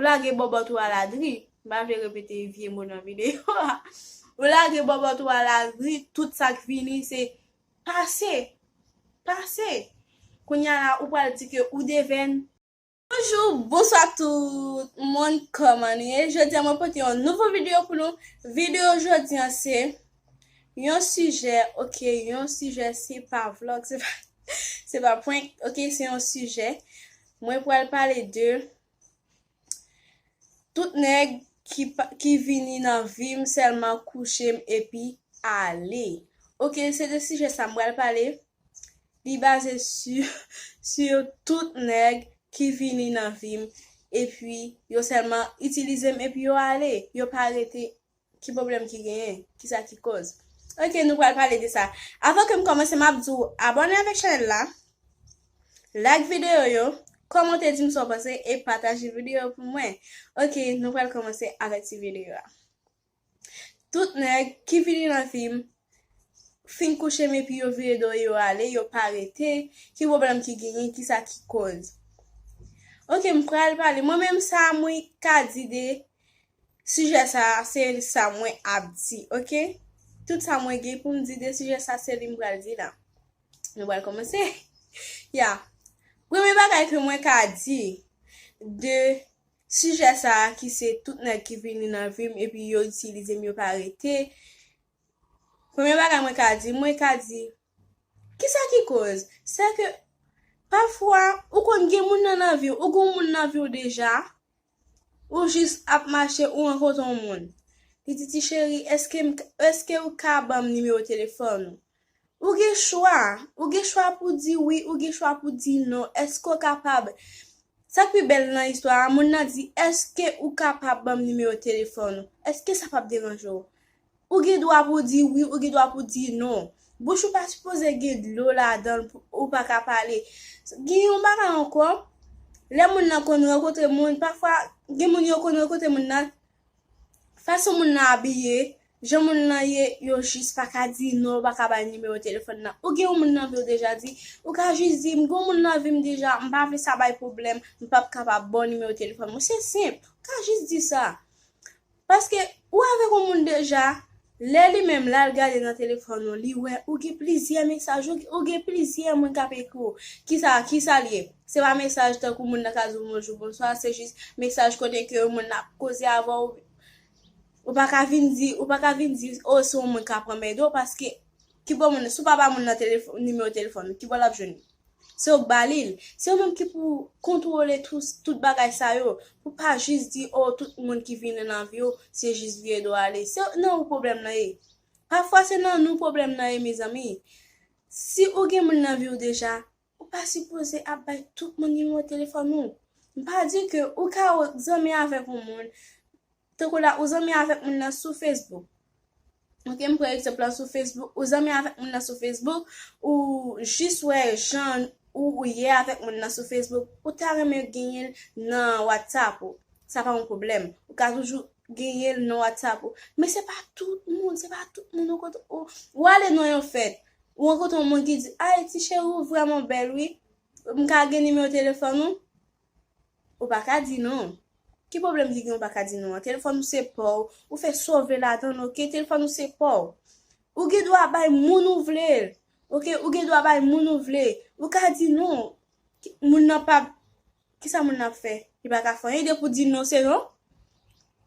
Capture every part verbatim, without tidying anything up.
Ou lage bòbòt ou aladri. M pa vle repete vye mo nan videyo a. Ou lage bòbòt ou aladri, tout sa k vini se pase. Pase. Kounye a la, ou pral di ke ou devèn. Bonjou, bonswa tout moun, kòman nou ye? Jodi a mwen pote yon nouvo videyo pou nou. Videyo jodi a se yon sijè, ok, yon sijè, se pa vlog, se pa, se pa prank, ok, se yon sijè. Mwen pral pale de tout nèg ki, pa- ki vini nan vi m sèlman kouche m epi ale. Ok, se de sijè sa m pral pale. Li baze sur, sur tout nèg ki vini nan vi m epi yo sèlman itilize m epi yo ale. Yo pa rete. Ki pwoblèm ki genyen? Kisa ki koz? Ok, nou pral pale de sa. Avan ke m kòmanse, m ap di w abòne avèk chanèl la, like videyo yo, kòmante, di m sa w panse e pataje videyo pou mwen. Ok, nou pral kòmanse avèk ti videyo a. Tout nèg ki vini nan vi m fin kouche m epi yo vire do yo ale, yo pa rete. Ki pwoblèm ki genyen? Kisa ki koz? Ok, m pral pale. Mwen menm, sa mwen ka di de sijè sa a, se sa mwen ap di, ok? Tout sa mwen gen pou m di de sijè sa, se li m pral di la. Nou pral kòmanse. Ya. Premye bagay ke mwen ka di de sijè sa a, ki se tout nèg ki vini nan vi m epi yo itilize m, yo pa rete. Premye bagay mwen ka di, mwen ka di, kisa ki koz? Se ke pafwa, ou konn gen moun nan nan vi w, ou gen yon moun nan vi w deja, ou jis ap mache, ou rankontre yon moun. Li di, "Ti cheri, èske m, èske ou ka ban m nimewo telefòn ou?" Ou gen chwa, ou gen chwa pou di wi, ou gen chwa pou di non. Èske w kapab? Sa k pi bèl nan istwa a, moun nan di, "Èske ou kapab ban m nimewo telefòn ou? Èske sa p ap deranje w?" Ou gen dwa pou di wi, ou gen dwa pou di non. Bouch ou pa sipoze gen dlo ladan l pou ou pa ka pale. Gen yon bagay ankò, lè moun nan konn rankontre moun, pafwa, gen moun yo konn rankontre moun nan, fason moun nan abiye, jan moun nan ye, yo jis pa ka di non, yo pa ka bay nimewo telefòn nan. Ou gen yon moun nan vi w deja, di, ou ka jis di, "M gen yon moun nan vi m deja, m pa vle sa bay pwoblèm, m p ap kapab ba w nimewo telefòn mwen." Se senp, ou ka jis di sa. Paske ou avèk yon moun deja, lè li menm la, l gade nan telefòn ou, li wè ou gen plizyè mesaj, ou, ou gen plizyè moun k ap ekri w. Kisa, kisa l ye? Se pa mesaj tankou moun nan ka di w bonjou, bonswa, se jis mesaj kote ke moun nan ap koze avè w. Ou pa ka vin di, ou pa ka vin di, o, se yon moun k ap anmède w, paske ki bò moun, si w pa ba moun nan telefòn, nimewo telefòn ou, ki bò l ap jwenn li? Se w k ba li l. Se ou menm ki pou kontwole tout, tout bagay sa yo, pou pa jis di, o, tout moun ki vini nan vi w, se jis vire do ale. Se nan ou pwoblèm nan ye. Pafwa, se nan nou pwoblèm nan ye, mezanmi. Si ou gen moun nan vi w deja, ou pa sipoze ap bay tout moun nimewo telefòn ou. M pa di ke ou ka zanmi avèk yon moun, tankou la, ou zanmi avèk moun nan sou Facebook. Ok, m pran egzanp lan sou Facebook. Ou zanmi avèk moun nan sou Facebook, ou jis wè jan ou, ou ye avèk moun nan sou Facebook, ou ta renmen genyen l nan WhatsApp ou. Sa pa yon pwoblèm. Ou ka toujou genyen l nan WhatsApp ou. Men se pa tout moun, se pa tout moun ou kontre, ou, ou ale nan yon fèt, ou rankontre yon moun ki di, "Ay, ti cheri, ou vrèman bèl, wi. M ka gen nimewo telefòn ou?" Ou pa ka di non. Ki pwoblèm ki gen ou pa ka di non an? Telefòn ou se pa w, ou fè sa w vle ladan l, ok? Telefòn ou se pa w. Ou gen dwa bay moun ou vle l, ok? Ou gen dwa bay moun ou vle. Ou ka di non. Ki- Moun nan pa, kisa moun nan ap fè? Li pa ka fè anyen. Depi w di non, se non.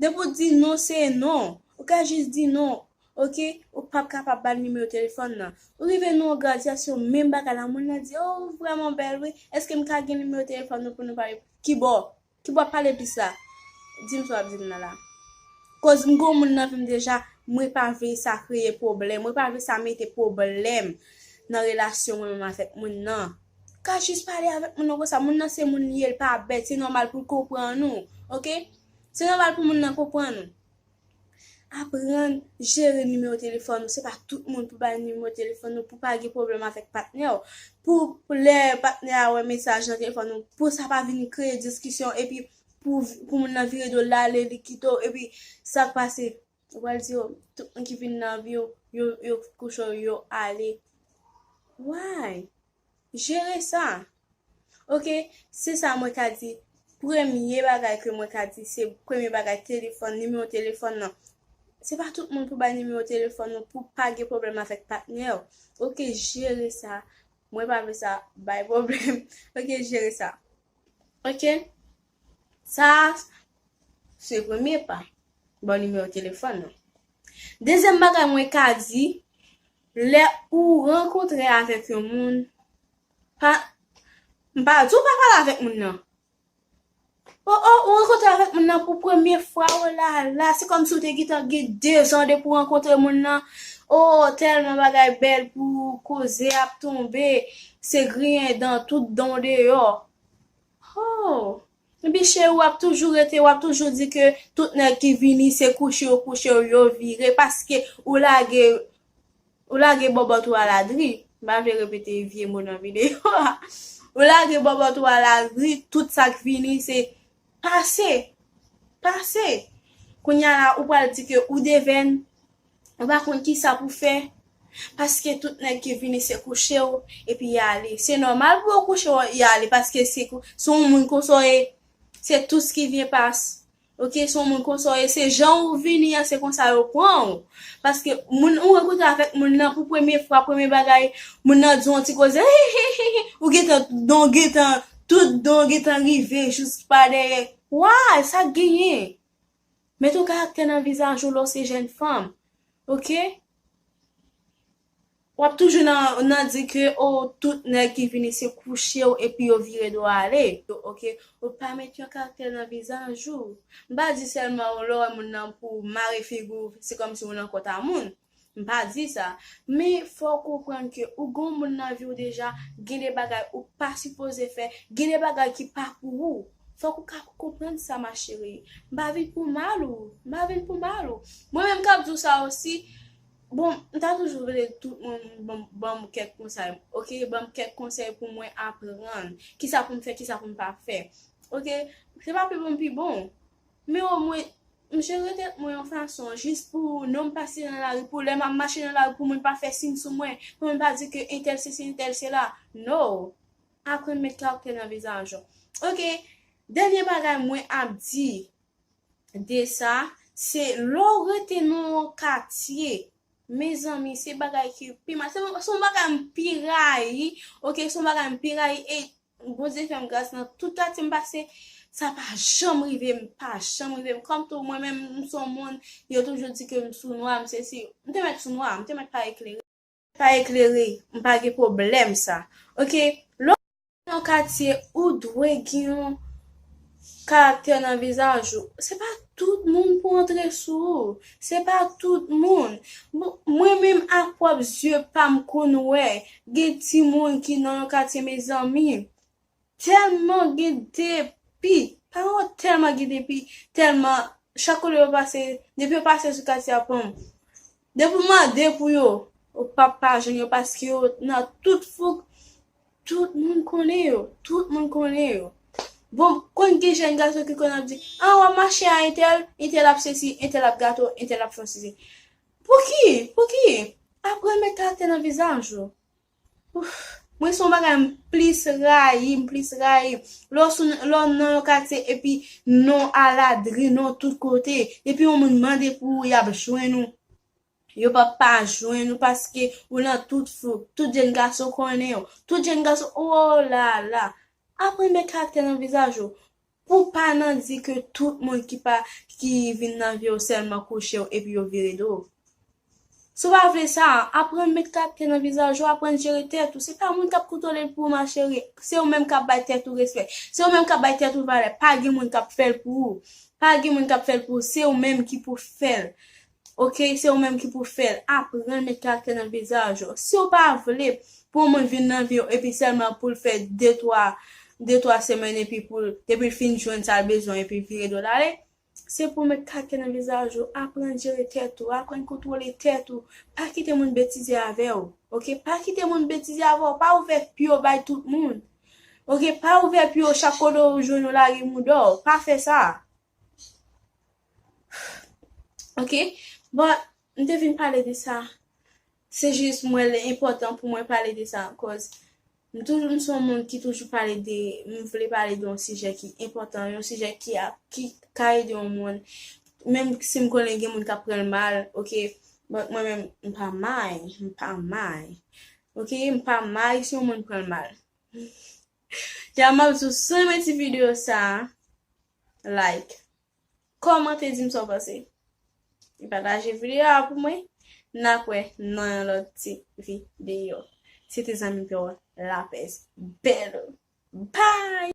Depi w di non, se non. Ou ka jis di non, ok? Ou p ap kapab ba l nimewo telefòn nan. Ou rive nan yon gradyasyon, menm bagay la, moun nan di, "O, ou vrèman bèl, wi. Èske m ka gen nimewo telefòn ou pou nou pale?" Ki bò? Ki bò ap pale plis la? Di m sa w ap di m nan la. Koz m gon moun nan vi m deja, mwen pa vle sa kreye pwoblèm, mwen pa vle sa mete pwoblèm nan relasyon mwen menm avèk moun nan. Ka jis pale avèk moun nan konsa, moun nan se moun li ye, l pa bèt, se nòmal pou l konprann ou, ok? Se nòmal pou moun nan konprann ou. Aprann jere nimewo telefòn ou. Se pa tout moun pou bay nimewo telefòn ou, pou pa gen pwoblèm avèk patnè w. Pou, pou lè patnè a wè mesaj nan telefòn ou, pou sa pa vin kreye diskisyon, epi pou, pou moun nan vire do l ale, li kite w, epi sa k pase? Ou pral di, "O, tout moun ki vin nan vi w, yo, yo kouche w, yo ale." Why? Jere sa. Ok, se sa mwen ka di. premye bagay ke mwen ka di, se premye bagay telefòn, nimewo telefòn nan. Se pa tout moun pou bay nimewo telefòn ou pou pa gen pwoblèm avèk patnè w. Oke, jere sa. Mwen pa vle sa bay pwoblèm. Oke, jere sa. Oke? Sa, se premye pa. Bon, nimewo telefòn nan. Dezyèm bagay mwen ka di, lè ou rankontre avèk yon moun, pa, m pa di w pa pale avèk moun nan. O, o, ou rankontre avèk moun nan pou premye fwa, o la la, se kòmsi w te gentan gen dezan depi w rankontre moun nan. O, tèlman bagay bèl pou koze ap tonbe, se griyen dan, tout dan w deyò. Oh! Epi cheri, w ap toujou rete, w ap toujou di ke tout nèg ki vini se kouche yo kouche yo, yo vire, paske ou lage, ou lage bòbòt ou aladri. M pa vle repete vye mo nan videyo a. Ou lage bòbòt ou aladri, tout sa k vini se pase, pase. Kounye a la, ou pral di ke ou devèn, ou pa konn ki sa pou fè, paske tout nèg ki vini se kouche w, epi y ale. Se nòmal pou yo kouche w, y ale, paske se kou-, se yon moun konsa w ye, c'est tout ce qui vient passe. Oke, se yon moun konsa w ye, se jan ou vini an, se konsa yo pran w. Paske moun ou rankontre avèk moun nan pou premye fwa, premye bagay, moun nan di yon ti koze, ou gentan, don gentan, tout don gentan rive jis pa dèyè. Why? Sa k genyen? Mete yon karaktè nan vizaj ou lè w se jèn fanm. Oke? W ap toujou nan, nan di ke, o, tout nèg ki vini se kouche w epi yo vire do ale. Oke? Ou pa mete yon karaktè nan vizaj ou. M pa di sèlman lè w wè moun nan pou mare figi w, se kòmsi ou nan kont a moun. M pa di sa. Men fò w konprann ke ou gon moun nan vi w deja, gen de bagay ou pa sipoze fè, gen de bagay ki pa pou ou. Fòk ou ka konprann sa, ma chérie. M pa vin pou mal ou. M pa vin pou mal ou. Mwen menm k ap di w sa osi, bon, m ta toujou vle tout moun ban, ban m kèk konsèy, oke? Ban m kèk konsèy pou mwen aprann. Kisa pou m fè, kisa pou m pa fè. Oke? Se pa pi bon, pi bon. Men omwen, m jere tèt mwen yon fason, jis pou non m pase nan lari, pou lè m ap mache nan lari, pou moun pa fè siy sou mwen, pou moun pa di ke entèl sesi, entèl sela. No. Aprann met karaktè nan vizaj ou. Oke, dènye bagay mwen ap di de sa, se lè w rete nan yon katye, mezanmi, se bagay ki pi mal. Se, se yon bagay m pi rayi, oke, se yon bagay m pi rayi, e Bondye fè m gras nan tout katye m pase, sa pa janm rive m, pa janm rive m. Kòm tou mwen menm, m se yon moun, yo toujou di ke m sou nwa, m sesi. M te mèt sou nwa, m te mèt pa eklere. Pa eklere, m pa gen pwoblèm sa. Oke, lè w nan katye, ou dwe gen yon karaktè nan vizaj ou. Se pa tout moun pou antre sou ou. Se pa tout moun. Bon, mwen menm ak pwòp zye pa m konn wè. Gen timoun ki nan yon katye, mezanmi. Tèlman gen depi. Pa wè tèlman gen depi. Tèlman, chak kote yo pase, depi yo pase sou katye a, pon. Depi w mande pou yo, ou p ap pa jwenn yo paske yo nan tout fouk. Tout moun konnen yo. Tout moun konnen yo. Bon, konn gen jèn gason ki konn ap di, a, w ap mache a entèl, entèl ap sesi, entèl ap gate w, entèl ap fè w sesi. Pouki? Pouki? Aprann met karaktè nan vizaj ou. Ouf, mwen se yon bagay m plis rayi, m plis rayi. Lè w sou, lè w nan yon katye epi non aladri, non tout kote. Epi yon moun mande pou ou, y ap jwenn ou. Yo p ap pa jwenn ou paske ou nan tout fouk. Tout jèn gason konnen w. Tout jèn gason, oh la la. Aprann met karaktè nan vizaj ou. Pou pa nan di ke tout moun ki pa, ki vin nan vi w sèlman kouche w epi yo vire do w. Si w pa vle sa, aprann met karaktè nan vizaj ou, aprann jere tèt ou. Se pa moun k ap kontwole l pou ou, ma chérie. Se ou menm k ap bay tèt ou respè. Se ou menm k ap bay tèt ou valè. Pa gen moun k ap fè l pou ou. Pa gen moun k ap fè l pou ou. Se ou menm ki pou fè l. Oke, se ou menm ki pou fè l. Aprann met karaktè nan vizaj ou. Si w pa vle pou yon moun vin nan vi w epi sèlman pou l fè de twa, de twa semèn epi pou l, depi l fin jwenn sa l bezwen epi vire do l ale, se pou w met karaktè nan vizaj ou. Aprann jere tèt ou, aprann kontwole tèt ou. Pa kite moun betize avè w, oke? Pa kite moun betize avè w. Pa ouvè pye w bay tout moun, oke? Pa ouvè pye w chak kote w jwenn ou lage mouda w. Pa fè sa. Oke? Bon, m te vin pale de sa. Se jis mwen, li enpòtan pou mwen pale de sa, cause M toujou, m se yon moun ki toujou pale de, m vle pale de yon sijè ki enpòtan, yon sijè ki a, ki ka ede yon moun. Menm si m konnen gen moun k ap pran l mal, oke, but mwen menm, m pa may, m pa may. Oke, m pa may si yon moun pran l mal. Jan m ap di w, si w renmen ti videyo sa, like, kòmante, di m sa w panse. E pataje videyo a pou mwen. N ap wè nan yon lòt ti videyo. Se te zanmi pa w Lapès Bèlo. Bye!